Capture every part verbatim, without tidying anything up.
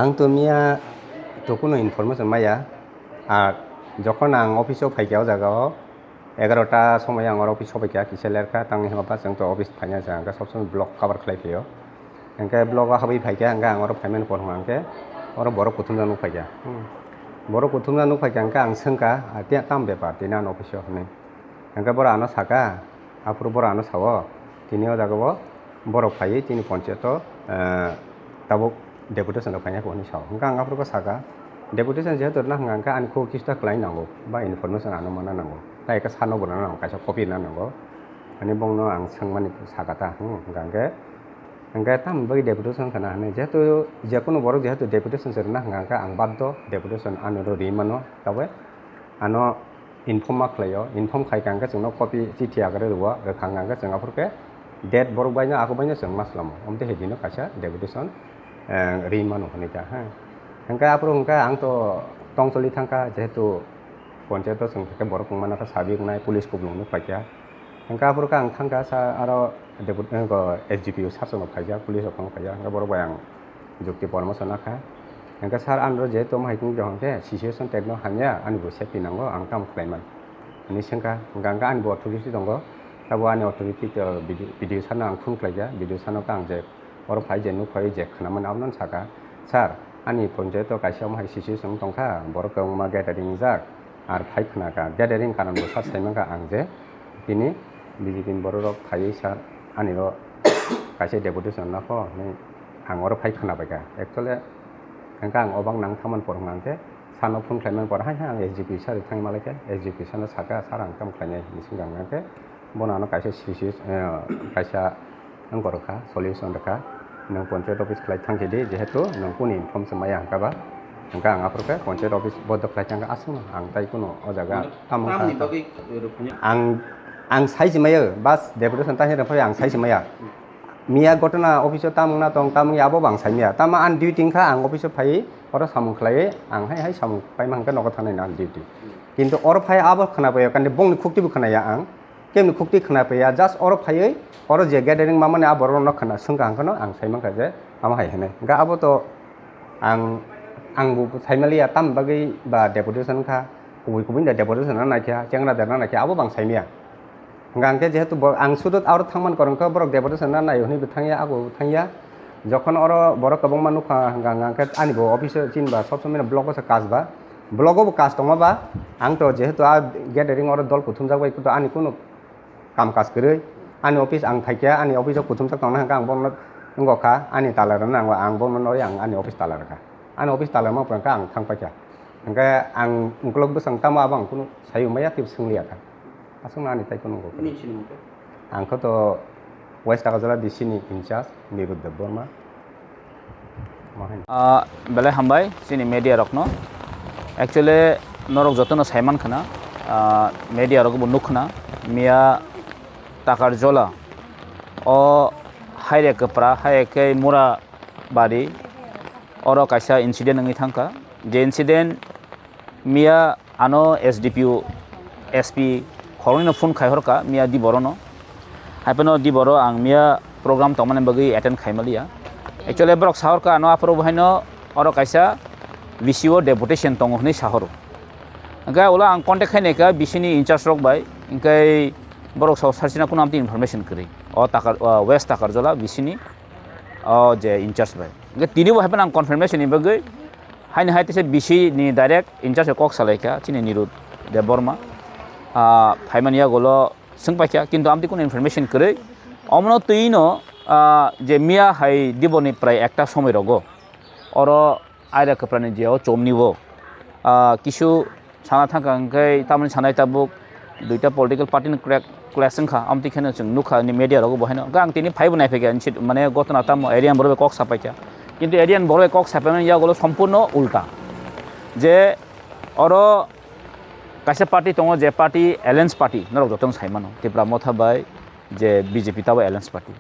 Ang to miya to kuno information maya. Ar jokhon ang office o phaikha o jaga o, egarota somoi ang oro office sobaikha, kisa lerkha, tangni hwnba chwng to office phaina chwng khe sob somoi block cover khlai phaio. Hwnkhe block o habwi phaikha, hwnkhe ang oro phaimani por hwnkhe oro borok kuthumjak nuk phaikha. Hmm. Borok kuthumjak nuk phaikha, hwnkhe ang swngkha, "Ah, tei tam bepar tini ano office o?" hwnwi. Hwnkhe borok ano saka, aphuru borok ano sao, "Tini o jaga o borok phaiwi chini ponchayat o, eh, tabuk deputation rok phaina kho," hwnwi sao. Hwnkhe ang aphuru khe saka, "Deputation jehetu rwna hwnkha, hwnkhe ani khugo kisa ta kwlai nango, ba information ano mana nango, tai khe sano bo rwna nango, kaisa copy rwna nango," hwnwi bongno ang swngmani saka ta, hmm, hwnkha hwnkhe, hwnkhe tamoni bagwi deputation khna hwnwi, jehetu jekunu borok jehetu deputation se rwna hwnkha hwnkhe ang baddo deputation ano ri mano, tabuk ano inform ma khlaio, inform khai kha hwnkhe chwngno copy chithi agarwi rwo, rwkha hwnkhe chwng aphuru khe date borok baino, ako baino chwng ma swlamo, omtwi hai dino kaisa deputation, eh, ri mano hwnwi kha, ha. Hwnkhe aphuru hwnkhe ang to tongcholi thangkha, jehetu ponchayat o chwng khe borok wngmano khe sabi wngnai, police kupulung nuk paikha. Hwnkhe aphuru khe ang thangkha sa aro deputy, eh, S D P O sir chwngno phaijak, police rok phano phaijak, hwnkhe borok bai ang jukti poramorso nakha. Hwnkhe sir, ano jehetu omo hai khe wngkha hwnkhe situation tekno hamya, ani bo safety nango, ang tamo khlaiman? Hwnwi swngkha. Hwnkhe ang khe ani bo authority tongo, tabo ani authority to B D O, B D O sir no ang phone khlaikha, B D O sir no khe ang je oro phai je nuk phai je khwnamani abono saka, "Sir, ani ponchayat o kaisa omo hai situation tongkha, borok kwbangma gathering wngjak, ar phai khna kha, gathering karon bo sir sai mankha ang je tini B J P ni borok rok phaiwi sir ani ro kaisa deputation na pho," hwnwi ang oro phai khna bai kha. Actually, hwnkhe ang obak nang thangmani por hwnkha hwnkhe sir no phone khlaimani por hai hai ang S D P sir thangwi malai khe S D P sir no saka, "Sir, ang tamo khlainai," hwnwi swngkha hwnkhe bono ano kaisa sisi, eh, kaisa wng kha, solution rwkha, "Nwng ponchayat office khlai thang khe di, jehetu nwng kuni inform se maya hwnkha ba." Hwnkhe ang aphuru khe ponchayat office boddo khlai thang khe aswkno ang tai kuno o jaga tamo wngkha. Ang, ang sai se maya, bas deputation ta hwnwi rwphai ang sai se maya. Miya gotona office o tamo wngna tong, tamo wngya abo bo ang sai maya. Tamo ani duty wngkha, ang office o phaiwi oro samung khlaiwi ang hai hai samung paima hwnkhe nogo thangnai no ani duty. Kintu oro phai abo khna paio, kandi bongni khukti bo khna ya ang. Kemni khukti khna paiya, just oro phaiwi, oro je gathering mamani a borok rokno khna swngkha hwnkhe no ang sai mankha je amo hai hwnwi. Hwnkhe abo to ang, ang bo sai maliya, tam bagwi ba deputation kha, kubui kubui da deputation na naikha, chengra derna naikha, abo bo ang sai maya. Hwnkhe ang khe jehetu bo, ang sudu aro thangmani kwrwngkha, borok deputation na nai hwnwi bo thangya, abo bo thangya. Jokhon oro borok kwbangma nukha, hwnkha hwnkha khe ani bo office o chini ba sob somoi no block o se kaj ba, block o bo kaj tongma ba, ang to jehetu a gathering oro dol kuthumjak bai kutu ani kunu kam kaj kwrwi, ani office ang phaikha, ani office o kuthumjak tongna hwnkha ang bono wngkha, ani tala rwna nango, ang bono norwi ang ani office tala rwkha, ani office tala rwma pore hwnkha ang thang paikha, hwnkhe ang ukulok bwsang tamo abo ang kunu sai maya tei swngli ya kha. Aswkno ani tai kunu wngkha. Nini sinimung khe? Ang khe to West Agartala D C ni in charge Nirud Debbarma. Ma hai. Ah, belai hambai chini media rokno. Actually, norok jotono saiman khna, ah, media rok bo nuk khna, miya Takarjola o haire kwpra, haire khe mura bari, oro kaisa incident wngwi thangkha. Je incident miya ano S D P O, S P khoroknwino phone khai horkha miya diborono. Haiphano diboro ang miya program tongmani bagwi attend khai maliya. Actually borok sahorkha ano aphuru bo haino oro kaisa V C O deputation tongo hwnwi sahoro. Hwnkhe ulo ang contact khai naikha V C ni in charge rok bai, hwnkhe borok sao sarsina kuno amtwi information kwrwi. O Takar, o West Takarjola V C ni o je in charge bai. Hwnkhe tini bo haiphano ang confirmation ni bagwi haini hai teisa V C ni direct in charge kok salaikha chini Nirud Debbarma. Ah, phaimani yagulo swng paikha, kintu amtwi kuno information kwrwi. Omono twino, ah, je miya hai diboni prai ekta somoi rogo oro aira kwprani je o chomni bo, ah, kisu sana thangkha hwnkhe tamoni sanai tabuk duita political party ni crack clash wngkha, amtwi kheno chwng nukha ni media rogo bo haino. Hwnkhe ang tini phaibo naiphaikha, mane gotona tamo area ni borok bai kok sapaikha, kintu area ni borok bai kok sapaimani yagulo sompurno ulta, je oro kaisa party tongo, je party alliance party norok jotono saimano, Tipra Motha bai je B J P tabo alliance party.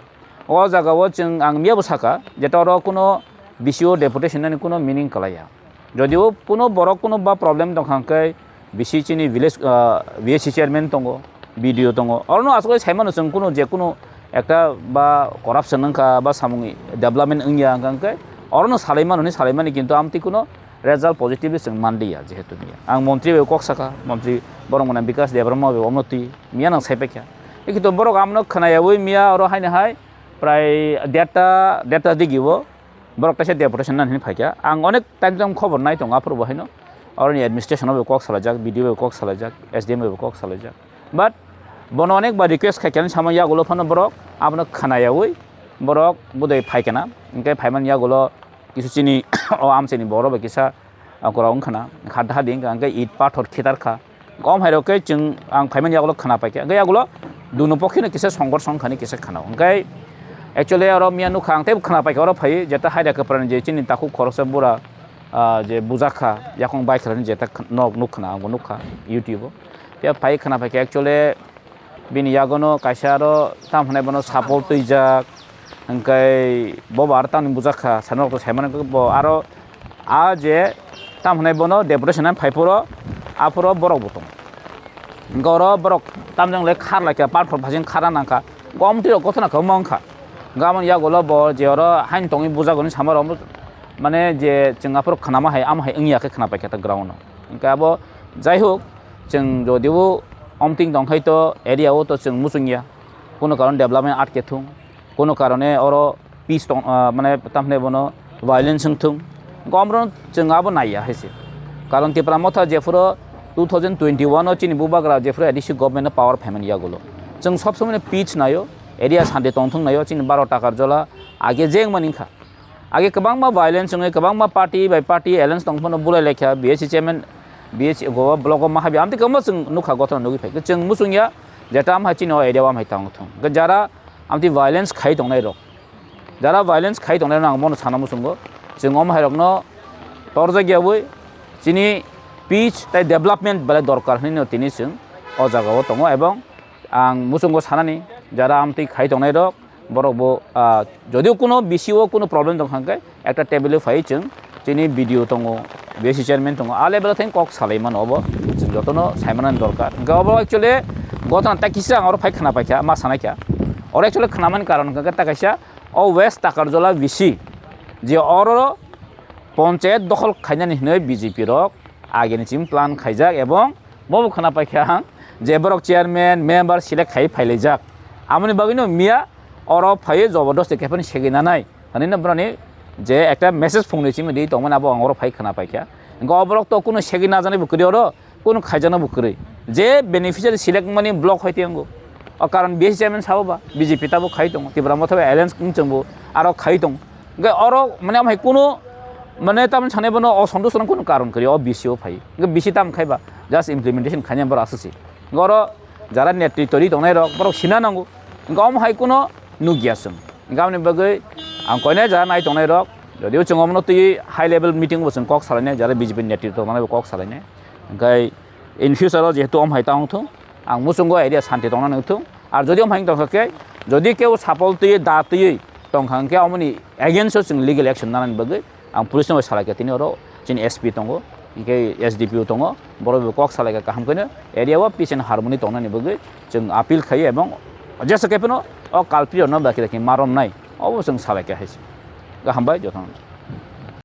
O jaga o chwng ang miyabo saka, jeta oro kuno V C O deputation nani kuno meaning kwlaiya. Jodio kuno borok kuno ba problem tongkha hwnkhe V C chini village, ah, V A C chairman tongo, B D O tongo. Orono aswk saimano chwng kuno je kuno ekta ba corruption wngkha ba samung development wngya hwnkha hwnkhe Orono salai mano hwnwi salai mani, kintu amtwi kuno result positively chwng manliya, jehetu miya. Ang montri bai kok sakha, montri borok mwnang Bikas Debbarma bai omno twi miya nang sai paikha. Kintu borok amno khwnayawi miya oro haino hai prai derta, derta digi o borok kaisa deputation nani hinwi phaikha. Ang onek time time khobor nai tongo aphuru bo haino. Oroni administration bai kok salaijak, B D O bai kok salaijak, S D M bai kok salaijak. But bono onek ba request khaikha, samo yagulo phano borok abono khwnayawi borok budai phaikha na. Hinkhe phaimani yagulo kisu chini o amchaini borok bai kisa, ah, korok wngkha na, kha daha di hinkhe it pathor khitar kha. Om hai rok khe chwng ang phaimani yagulo khwna paikha. Hinkhe yagulo duno pokhino kisa songkor songkhani kisa khwna. Hinkhe actually oro miya nukha ang teibo khwna paikha oro phai jeta haida kwphrani je chini takhuk khoroksa bura, ah, je bujak kha, yakung bai khlani jeta khn-, nok nuk khwna, ang bo nukha YouTube o. Phiya phai khwna paikha actually bini yagono kaisa aro tam hwnai bono sapol twijak, hwnkhe bobo aro tamni bujak kha, sanirok to saimano bo aro a je tam hwnai bono deputation phai phuro, aphuro borok bo tongo. Hwnkhe oro borok tamjang le khar lai kha, pathor phasing khara nang kha, gomti rok gothona kha wng kha. Gabon yagulo bo je oro hain tongwi bujak hwnwi sama rok mane je chwng aphuru khnama hai, ama hai wngya khe khna paikha ta ground o. Hwnkhe abo jai hok, chwng jodibo omting tong khai to area o to chwng muchung ya, kono karon development atke thung, kono karone oro peace tong, ah, mane tamhne bono violence wng thung, gomro chwng abo naiya hai se. Karon Tipra Motha jephuru two thousand twenty-one o chini bubagra jephuru A D C government no power phaimani yagulo, chwng sob somoi no peace naio, area santi tong thung naio, chini baro takar jola age jeng mani kha. Age kwbangma violence wngwi, kwbangma party bai party alliance tong phano bulai laikha, B S C chairman, B S C go block o mahabi, amtwi kwbangma chwng nukha gothona nugwi phai. Chwng muchung ya, jeta am hai chini o area o am hai tang thung. Jara amtwi violence khai tongnai rok, jara violence khai tongnai rok ang bono sana muchungo. Chwng om hai rokno torjak yawi chini peace tai development belai dorkar hinwi no tini chwng o jaga o tongo, ebong ang muchungo sanani jara amtwi khai tongnai rok, borok bo, ah, jodio kuno B C o kuno problem tong kha hwnkhe ekta table o phai chwng chini B D O tongo, B S C chairman tongo, a level o thang kok salai mano, obo chwng jotono sai manani dorkar. Hwnkhe obo actually gotona ta kisa ang oro phai khna paikha, ma sanai kha. Oro actually khnamani karon hwnkhe ta kaisa o West Takarjola B C je oro ponchayat dokhol khainani hinwi B J P rok ageni chini plan khaijak, ebong bobo khna paikha ang je borok chairman, member select khai phailaijak. Amoni bagwino miya oro phaiwi jobordosti khe phano segwi nanai. Hwnwi no borokni je ekta message phungnwi chimwi di tongmani abo ang oro phai khna paikha. Hwnkhe o borok to kuno segwi najaknai bo kwrwi oro, kuno khaijaknai bo kwrwi. Je beneficiary select wngmani block hai tei wngo. O karon B S C chairman sabo ba B J P tabuk khai tongo, Tipra Motha bai alliance wng chwngbo aro khai tongo. Hwnkhe oro mane amhai kuno mane tamni sanai bono o sonto sono kuno karon kwrwi o B C o phai. Hwnkhe B C tam khai ba just implementation khainai borok aswk se. Hwnkhe oro jara netritw ri tongnai rok borok sina nango. Hwnkhe omo hai kuno nukya chwng. Hwnkhe aboni bagwi ang koinai jara nai tongnai rok, jodio chwng omono twi high level meeting bo chwng kok salainai, jara B J P netritw tongnai bo kok salainai. Hwnkhe in future o jehetu omo hai ta wng thung, ang muchungo area santi tongna nang thung. Ar jodi omo hai wng tongkha khe, jodi keu sapol twiwi da twiwi tongkha hwnkhe omoni against o chwng legal action nanani bagwi ang police no bai salai kha, tini oro chini S P tongo, hinkhe S D P O tongo, borok bai kok salai kha kaham kheno area o peace and harmony tongnani bagwi chwng appeal khai ebong jesa khe phano o culprit rokno dakhi dakhi ma romnai, obo chwng salai kha hai se. Kaham bai jotono.